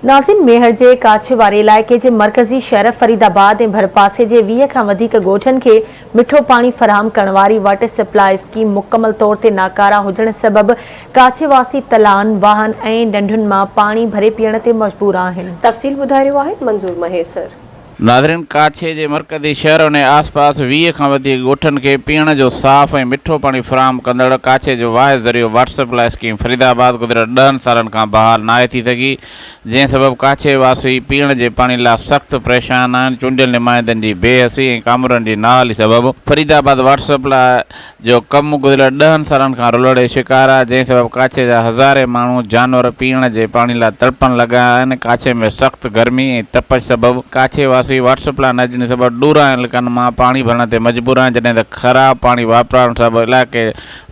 ناظم ميهڙ جي ڪاڇي واري علائقي جي مرڪزي شهر فريد آباد ۽ ڀرپاسي جي 20 کان وڌيڪ ڳوٺن کي مٺو پاڻي فراهم ڪرڻ واري واٽر سپلاء اسڪيم مڪمل طور تي ناڪاره هجڻ سبب ڪاڇي واسي تلائن، واهن ۽ ڍنڍن مان پاڻي ڀري پيئڻ تي مجبور آهن. تفصيل ٻڌائي رهيو آهي منظور مهيسر. ناظرين ڪاڇي جي مرڪزي شهر ۽ آس پاس 20 کان وڌيڪ ڳوٺن کي پيئڻ جو صاف ۽ مٺو پاڻي فراهم ڪندڙ ڪاڇي جو واحد ذريعو واٽر سپلاء اسڪيم فريد آباد گذريل ڏهن سالن کان بحال ناهي ٿي سگهي جنهن سبب ڪاڇي واسي پيئڻ جي پاڻي لاء سخت پريشان آهن چونڊيل نمائندن جي بي حسي ۽ ڪامورن جي نااهلي سبب فريد آباد واٽر سپلاء جو ڪم گذريل ڏهن سالن کان رلڙي شڪار آهي، جنهن سبب ڪاڇي جا هزارين ماڻهو، جانور پيئڻ جي پاڻي لاء تڙپڻ لڳا آهن، ڪاڇي ۾ سخت گرمي ۽ تپش سبب ڪاڇي واسي واٽر سپلاء نه هجڻ سبب ڏورانهن علائقن مان پاڻي ڀرڻ تي مجبور آهن، جڏهن ته خراب پاڻي واپرائڻ سبب علائقي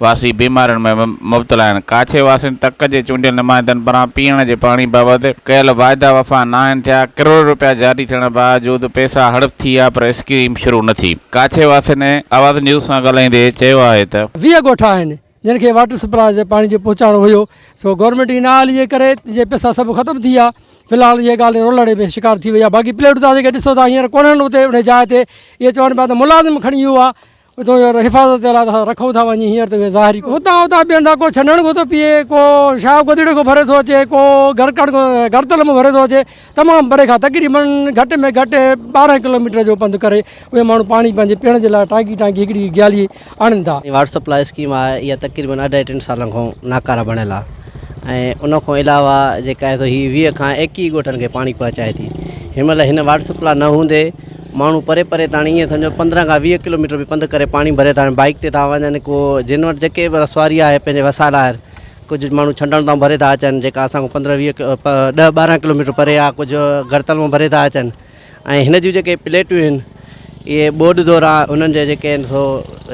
واسي بيمارين ۾ مبتلا آهن، ڪاڇي واسين تڪ جي چونڊيل نمائندن پاران پيئڻ جي پاڻي بابت ڪيل واعدا وفا ناهن ٿيا، ڪروڙين روپيا جاري ٿيڻ باوجود پئسا هڙپ ٿي ويا پر اسڪيم شروع نه ٿي. ڪاڇي واسين آواز نيوز سان ڳالهائيندي چيو آهي ته. 20 ڳوٺ آهن جن کي واٽر سپلاء جي پاڻي جو پهچائڻو هيو سو گورنمينٽ جي نااهلي جي ڪري جي پئسا سڀ ختم ٿي ويا في الحال اها ڳالهه رولڙي ۾ شڪار ٿي وئي آهي باقي پليٽون تان جيڪي ڏسو ٿا هينئر ڪونهن اتي ان جاء تي اهي چون پيا ته ملازم کڻي ويو آهي اتو حفاظت جي لاء اسان رکون ٿا وڃي هينئر ته اهي ظاهري اتان اتان پين ٿا ڪو ڇنڻ کان ٿو پيئي ڪو شاهه گودڙي کان ڀري ٿو اچي ڪو گرڪڻ کان گرتل مان ڀري ٿو اچي تمام پري کان تقريبن گهٽ ۾ گهٽ 12 ڪلوميٽر جو پنڌ ڪري اهي ماڻهو پاڻي پنهنجي پيئڻ جي لاء ٽانڪي ٽانڪي هڪڙي گيالي آڻين ٿا. واٽر سپلاء اسڪيم آهي اها تقريبن اڍائي ٽن سالن کان ناڪاره بڻيل آهي ۽ ان کان علاوه جيڪا آهي سو هي 20 کان 21 ڳوٺن کي پاڻي پهچائي ٿي هن مهل هن واٽر سپلاء نه هوندي ماڻهو پري پري تاڻي ائين سمجهو 15 کان 20 ڪلوميٽر به پنڌ ڪري پاڻي ڀري ٿا وڃن بائيڪ تي ٿا وڃن ڪو جن وٽ جيڪي به سواري آهي پنهنجي وسائل آهر ڪجهه ماڻهو ڇنڊڻ تان ڀري ٿا اچن جيڪا اسان کان 15 20 10 12 ڪلوميٽر پري آهي ڪجهه گرتل مان ڀري ٿا اچن ۽ هن جون جيڪي پليٽون آهن اهي ٻوڏ دوران انهن جي جيڪي آهن سو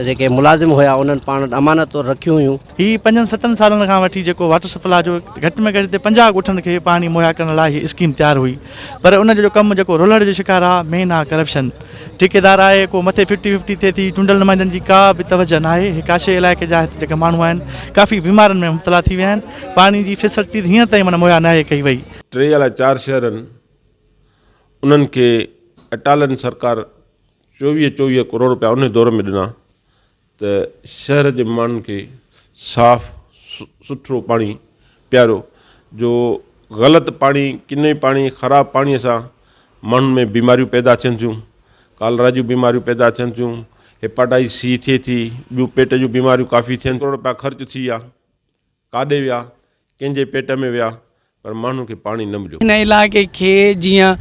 جيڪي ملازم هيا انهن پاڻ وٽ امانت طور رکيون هيون. هي پنجن ستن سالن کان وٺي جيڪو واٽر سپلاء جو گهٽ ۾ گهٽ هتي 50 ڳوٺن کي پاڻي مهيا ڪرڻ لاء هي اسڪيم تيار هئي پر ان جو ڪم جيڪو رولڙ جو شڪار آ مين آ ڪرپشن ٺيڪيدار آهي ڪو مٿي ففٽي ففٽي ٿئي ٿي چونڊيل نمائندن جي ڪا به توجه ناهي هي ڪاشي علائقي جا هت جيڪي ماڻهو آهن ڪافي بيمارين ۾ مبتلا ٿي ويا آهن پاڻي جي فيسلٽي هينئر تائين معنيٰ مهيا ناهي ڪئي وئي. ٽي الائي چار شهرن انهن کي اٽالن سرڪار 24 24 ڪروڙ روپيا انهي دور ۾ ڏنا ته شهر جي ماڻهن کي صاف سٿرو پاڻي پياريو جو غلط پاڻي ڪني پاڻي خراب پاڻي سان ماڻهن ۾ بيماريون پيدا ٿين ٿيون ڪالرا جون بيماريون پيدا ٿين ٿيون هيپاٽائس سي ٿئي ٿي ٻيون پيٽ جون بيماريون ڪافي ٿين ڪروڙ روپيا خرچ ٿي ويا ڪاڏي ويا، ڪنهن جي پيٽ ۾ ويا، پر ماڻهن کي پاڻي نه مليو. هن علائقي کي جيئن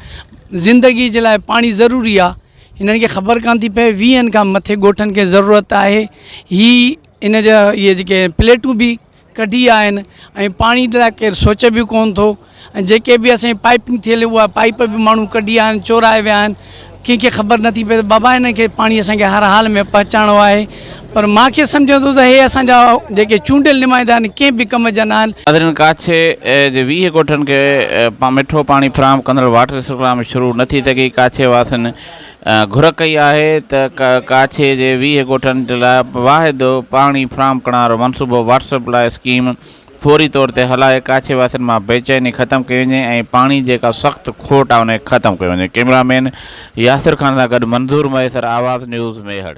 زندگي جي لاء پاڻي ضروري آ هنن کي خبر ڪانه ٿي پئي ويهن کان مٿي ڳوٺن کي ضرورت آهي هي ان جا اهي جيڪي پليٽون به ڪڍي آيا آهن ۽ پاڻي لاء ڪير سوچي به ڪونه ٿو ۽ جيڪي به اسان جي پائپنگ ٿيل اها پائپ به ماڻهو ڪڍي آيا آهن چورائي ويا آهن ڪنهن کي خبر نٿي پئي ته بابا هنن کي پاڻي اسان کي هر حال ۾ پهچائڻو آهي پر مان کي سمجهان ٿو ته هي اسان جا جيڪي چونڊيل نمائندا آهن ڪنهن به ڪم جا نه آهن. ناظرين ڪاڇي جي 20 ڳوٺن کي مٺو پاڻي فراهم ڪندڙ واٽر سپلاء شروع نه ٿي سگهي ڪاڇي واسين گهر ڪئي آهي ته ڪاڇي جي 20 ڳوٺن لاء واحد پاڻي فراهم ڪرڻ وارو منصوبو واٽر سپلاء اسڪيم فوري طور تي هلائي ڪاڇي واسين مان بيچيني ختم ڪئي وڃي ۽ پاڻي جيڪا سخت کوٽ آهي ان کي ختم ڪيو وڃي ڪئميرا مين ياسر خان سان گڏ منظور مهيسر آواز نيوز ميهڙ.